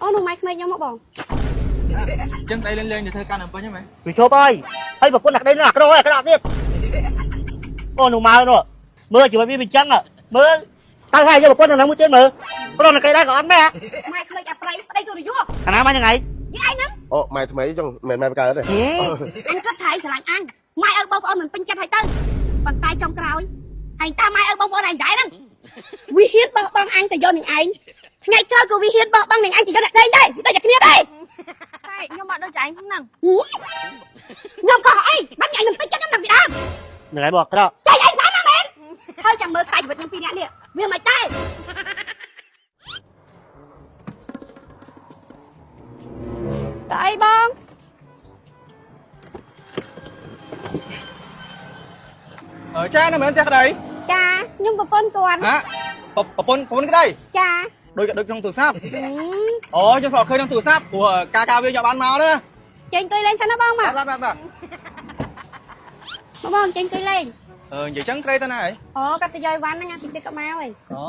អូនោះម៉ែក្មេកខ្ញុំមកបង អញ្ចឹងប្តីលេងលេងទៅធ្វើការនៅពេញហ្នឹងមែន វាឈប់ហើយហើយប្រពន្ធអាក្តីនោះអាក្រហើយអាក្រក់ទៀតអូនោះមកនោះមើលជីវិតវាមិនចឹងមើលទៅហើយយកប្រពន្ធនៅមួយទៀតមើលប្រពន្ធអាក្តីដែរក៏អត់ដែរ ម៉ែក្មេកអាប្រៃប្តីទូរយោ អាណាមកថ្ងៃ យីឯងហ្នឹង អូម៉ែថ្មីចុងមិនមែនម៉ែបង្កើតទេ អញគិតថាឯងស្រឡាញ់អញម៉ែឲ្យបងប្អូនមិនពេញចិត្តហើយទៅប៉ុន្តែចុងក្រោយឯងតាមម៉ែឲ្យបងប្អូនឯងដែរហ្នឹងវាហ៊ានបោះបង់អញទៅយកនឹងឯងថ្ងៃក្រោយក៏វាហ៊ានបោះបង់នឹងឯងទៅយកអ្នកផ្សេងដែរវាដូចតែគ្នាដែរ តែខ្ញុំអត់ដូចចែងហ្នឹង ខ្ញុំក៏អីបាត់ឯងមិនពេញចិត្តខ្ញុំតាំងពីដើម ថ្ងៃមកអាក្រក់ ចៃឯងស្អាតណាស់មែនហើយចាំមើលខ្សែជីវិតខ្ញុំពីរនាក់នេះវាមិនដែរតើអីបង អឺចានៅមែនផ្ទះក្តី ចាខ្ញុំប្រពន្ធគាត់ ហាប្រពន្ធប្រពន្ធក្តី ចា ដូចដូចក្នុងទូរស័ព្ទអូខ្ញុំធ្លាប់ឃើញក្នុងទូរស័ព្ទព្រោះការការវាយកបានមកណា ចេញអង្គុយលេងសិនណាបងមក បាទបាទបាទ មកបងចេញអង្គុយលេង អឺនិយាយចឹងក្តីទៅណាហី អូកាត់ទៅយកអីវ៉ាន់ហ្នឹងណាតិចទៀតក៏មកហើយ អូ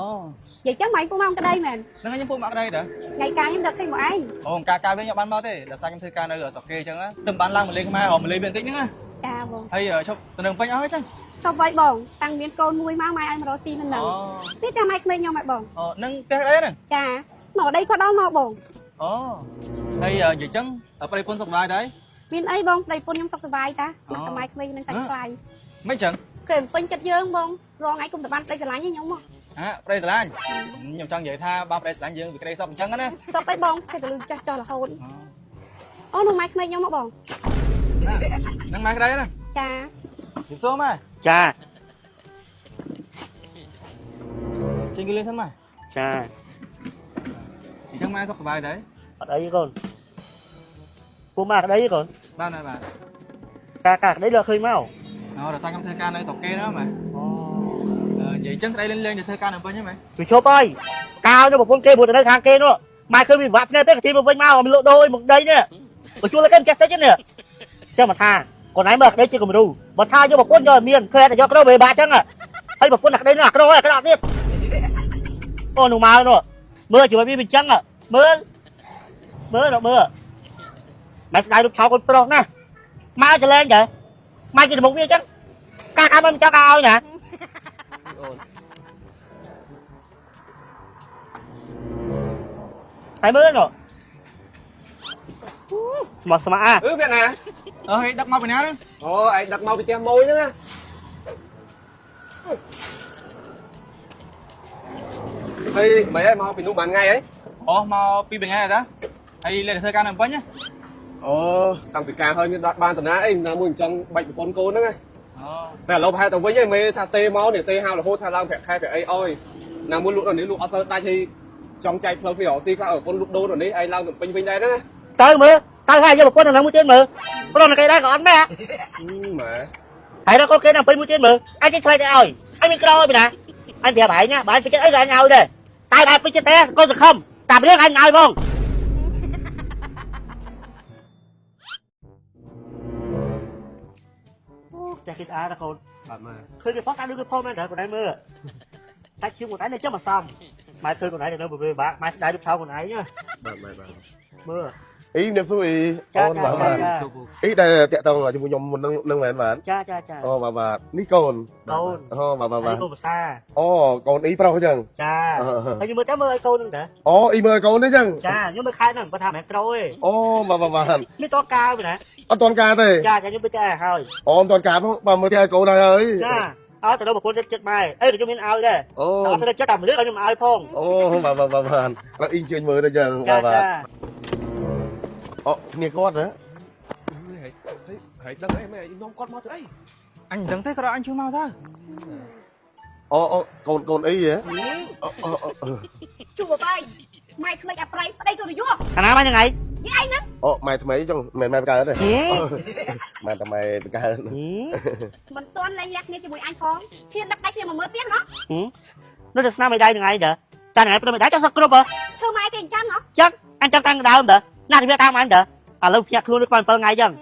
និយាយចឹងមកឯងពុកមកក្តីមែន ហ្នឹងខ្ញុំពុកមកក្តីតើ ថ្ងៃកាលខ្ញុំដឹកឃើញមកឯង អូការការវាយកបានមកទេដល់សារខ្ញុំធ្វើការនៅស្រុកគេចឹងទៅបានឡើងមកលេងខ្មែររមលេងវាបន្តិចហ្នឹងណា ចាបង ហើយឈប់ទៅនឹងពេញអស់ហើយចឹង ឈប់ໄວបងតាំងមានកូនមួយមកម៉ែឲ្យមករកស៊ីមិននឹងទៀតចាំម៉ែក្មេងខ្ញុំឲ្យបង អូនឹងផ្ទះក្តីហ្នឹង ចាមកដីគាត់ដល់មកបង អូហើយនិយាយចឹងប្រិយពុនសុខសប្បាយដែរ មានអីបងប្តីពុនខ្ញុំសុខសប្បាយតាមកតែម៉ែក្មេងនឹងសាច់ខ្លាយ មិនចឹង គេពេញចិត្តយើងបងរងឯងគុំតែបានប្តីស្រឡាញ់ឯងខ្ញុំមក ហាប្រិយស្រឡាញ់ខ្ញុំចង់និយាយថាបើប្រិយស្រឡាញ់យើងវាក្តីសពអញ្ចឹងណា សុខអីបងគេទៅលឺចាស់ចោះរហូតអូនោះម៉ែក្មេងខ្ញុំមកបង ហ្នឹងម៉ែក្តីណា ចា ជំសួរម៉ែ ចា ចេញគេលេងសិនម៉ែ ចា អញ្ចឹងម៉ែសុខសប្បាយដែរ អត់អីទេកូនពួកមកក្តីទេកូន បាទបាទបាទ កាកាក្តីលើឃើញមក អូរសារខ្ញុំធ្វើការនៅស្រុកគេណាម៉ែ អូ និយាយចឹងក្តីលេងលេងទៅធ្វើការនៅពេញហ្នឹងម៉ែ វាឈប់ហើយកាលនោះប្រពន្ធគេព្រោះទៅនៅខាងគេនោះម៉ែឃើញវាបាក់ភ្នែកពេកទីមកវិញមកមិនលក់ដូរអីមកដីនេះបើជួលគេមិនចេះតិចនេះចឹងមកថាកូនឯងមើលក្តីជាគំរូបើថាយកប្រពន្ធយកឲ្យមានឃើញតែយកក្រវាបាក់ចឹងហើយប្រពន្ធអាក្តីនោះអាក្រហើយអាក្រក់ទៀតអូនោះមកនោះមើលជីវិតវាមិនចឹងមើលមើលមើលម៉ែស្ដាយរូបឆោកូនប្រុសណាម៉ែចលែងតើម៉ែគេទៅមុខវាចឹងកាកាមិនចង់ឲ្យណា អូន ហើយមើលនោះស្មោះស្ម័គ្រ អឺវាណា អើយដឹកមកពីណាហ្នឹង អូឯងដឹកមកពីផ្ទះម៉ួយហ្នឹងណាហើយមិនអីមកពីនោះបានថ្ងៃហី អូមកពីថ្ងៃតាហើយលេងទៅធ្វើការនៅពេញណា អូតាំងពីការហើយមានដល់បានតំណាអីណាមួយអញ្ចឹងបាច់ប្រពន្ធកូនហ្នឹងណា អូ តែឥឡូវប្រហែលទៅវិញហើយមេថាទេមកនេះទេហៅរហូតថាឡើងប្រាក់ខែប្រាក់អីអើយណាមួយលក់ដល់នេះលក់អត់សូវដាច់ហើយចង់ចែកផ្លូវពីរកស៊ីខ្លះប្រពន្ធលក់ដូរដល់នេះឯងឡើងទៅពេញវិញដែរណា ទៅមើលទៅហើយយកប្រពន្ធនៅមួយទៀតមើលប្រពន្ធគេដែរក៏អត់ដែរ ម៉ែ ហើយដល់កូនគេនៅពេញមួយទៀតមើលអញចេះឆ្លើយទៅឲ្យអញមានក្រឲ្យពីណាអញប្រាប់ឯងណាបើអញពេញចិត្តអីក៏អញឲ្យដែរតែបើពេញចិត្តទេកូនសង្ឃឹមតាមរឿងអញឲ្យហ្មងអូតែគេស្អាតណាកូន បាទម៉ែ ឃើញគេផុសតាមគេផុសមែនតើកូនឯងមើលសាច់ឈាមខ្លួនឯងនៅចាំមកសំម៉ែឃើញខ្លួនឯងនៅពិបាកម៉ែស្ដាយរូបឆោខ្លួនឯងណា បាទម៉ែបាទ មើល អ៊ីអ្នកសួរអ៊ី ចា អូនបាទ ចា បាទអ៊ីដែលតាក់តងជាមួយខ្ញុំមុននឹងនឹងមែនបាទ ចាចាចា អូបាទបាទនេះកូនក ូន អូបាទបាទបាទ ហើយកូនភាសា អូកូនអ៊ីប្រុសអញ្ចឹង ចាហើយខ្ញុំមើលតែមើលឲ្យកូនហ្នឹងតា អូអ៊ីមើលកូនទេអញ្ចឹង ចាខ្ញុំមើលខែហ្នឹងបើថាមិនត្រូទេ អូបាទបាទបាទ នេះតកាវណា អត់ទាន់ការទេ ចាចាខ្ញុំទៅតែហើយ អូអត់ទាន់ការផងបាទមើលទីឲ្យកូនហើយហើយ ចាឲ្យទៅដល់ប្រពន្ធចិត្តចិត្តម៉ែអីខ្ញុំមានឲ្យដែរ អូ អត់ទៅចិត្តតែមួយលើកឲ្យខ្ញុំឲ្យផង អូបាទបាទបាទបាទដល់អ៊ីជួយមើលទៅអញ្ចឹង ចា បាទបាទ ចា អូគ្នាគាត់ណា ហើយហើយដឹងអីម៉ែនាំគាត់មកទៅអី អញមិនដឹងទេក៏អញជួយមកតា អូអូកូនកូនអ៊ីហ៎អូអូអូ ជួបអីម៉ែក្មេកអាប្រៃប្តីទូរយោ អាណាមកថ្ងៃ យីឯងហ្នឹង អូម៉ែថ្មីចុងមិនមែនម៉ែបង្កើតទេម៉ែតែម៉ែបង្កើត មិនទាន់លែងលះគ្នាជាមួយអញផងហ៊ានដឹកដៃគ្នាមកមើលផ្ទះណោះ នៅតែស្នាមឯដៃថ្ងៃតើចាថ្ងៃព្រមឯដៃចង់សឹកគ្រប់ហ៎ ធ្វើម៉ែគេអញ្ចឹងហ៎ ចឹងអញចង់តាំងដើមតើណាវាតាមអញតើឥឡូវភ្ញាក់ខ្លួនដូច7ថ្ងៃចឹង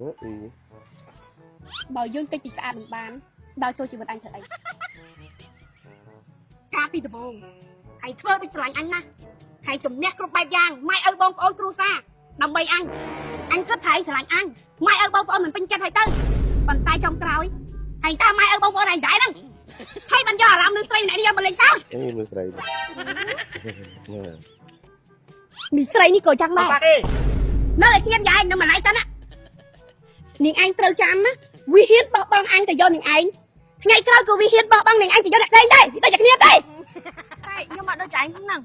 អ៊ី បើយើងតិចពីស្អាតមិនបានដល់ចូលជីវិតអញធ្វើអីកាលពីដំបូង ហើយធ្វើដូចស្រឡាញ់អញណាស់ហើយជំនះគ្រប់បែបយ៉ាងម៉ែឪបងប្អូនគ្រួសារដើម្បីអញអញគិតថាឯងស្រឡាញ់អញម៉ែឪបងប្អូនមិនពេញចិត្តហើយទៅប៉ុន្តែចុងក្រោយហើយតាមម៉ែឪបងប្អូនឯងដែរហ្នឹងហើយបានយកអារម្មណ៍នឹងស្រីម្នាក់នេះយកមកលេងសើច អេមើលស្រីនេះ មីស្រីនេះក៏ចឹងដែរ បាក់ទេ នៅតែស្ងៀមយាយនៅម្លាយទៅណានាងឯងត្រូវចាំណាវាហ៊ានបោះបង់អញទៅយកនាងឯងថ្ងៃក្រោយក៏វាហ៊ានបោះបង់នាងឯងទៅយកអ្នកផ្សេងដែរវាដូចតែគ្នាទេ តែខ្ញុំអត់ដូចឯងហ្នឹង នា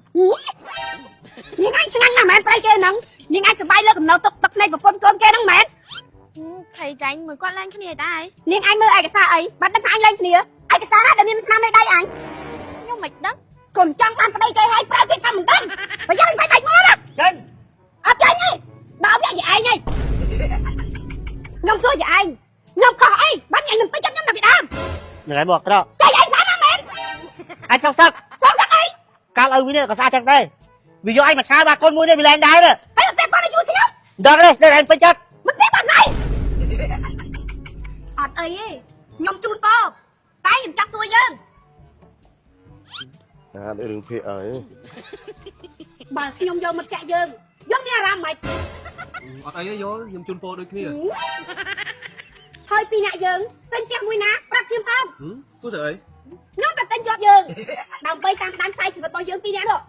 ងឯងឆ្ងាញ់ណាស់មែនប្រៃគេហ្នឹងនាងឯងសប្បាយលើកំណៅទុកទឹកភ្នែកប្រពន្ធកូនគេហ្នឹងមែន ខៃចាញ់មួយគាត់ឡើងគ្នាដែរ នាងឯងមើលឯកសារអីបាត់ដឹងថាអញលែងគ្នាឯកសារណាដែលមានស្នាមមេដៃអញ ខ្ញុំមិនដឹង កុំចង់បានប្តីគេឲ្យប្រើគេថាមិនដឹងបើយ៉ាងបាយដាច់មកណា ចេញ អត់ចាញ់ទេដល់វាយឯងហីខ្ញុំសួរយាយឯងខ្ញុំខុសអីបាត់ញ៉ៃមិនពេញចិត្តខ្ញុំតែពីដើម នឹងឯងមកក្រក់ ចៃឯងស្អាតណាស់មែន អញសោកសឹក សោកសឹកអី កាលឪវានេះក៏ស្អាតចឹងដែរវាយកឯងមកឆាបាកូនមួយនេះវាលែងដែរនេះ ហើយមិនតែគាត់ឲ្យជួយខ្ញុំ ដឹងទេដឹងឯងពេញចិត្ត មិនទេបាត់ស្អីអត់អីទេខ្ញុំជូនពរតែខ្ញុំចង់សួរយើង អារឿងភេកអើយ បើខ្ញុំយកមិត្តភក្តិយើងយើងមានអារម្មណ៍ម៉េច អត់អីទេយកខ្ញុំជូនពរដូចគ្នា ហើយពីរអ្នកយើងទិញផ្ទះមួយណាប្រាប់ខ្ញុំផង សួរទៅអី ខ្ញុំតែទិញជាប់យើងដើម្បីតាមដានខ្សែជីវិតរបស់យើងពីរអ្នកនោះ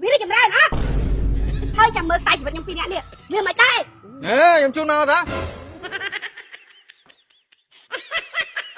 វារីកចម្រើនអត់ហើយចាំមើលខ្សែជីវិតខ្ញុំពីរអ្នកនេះវាមិនដែរ អេខ្ញុំជូនមកតា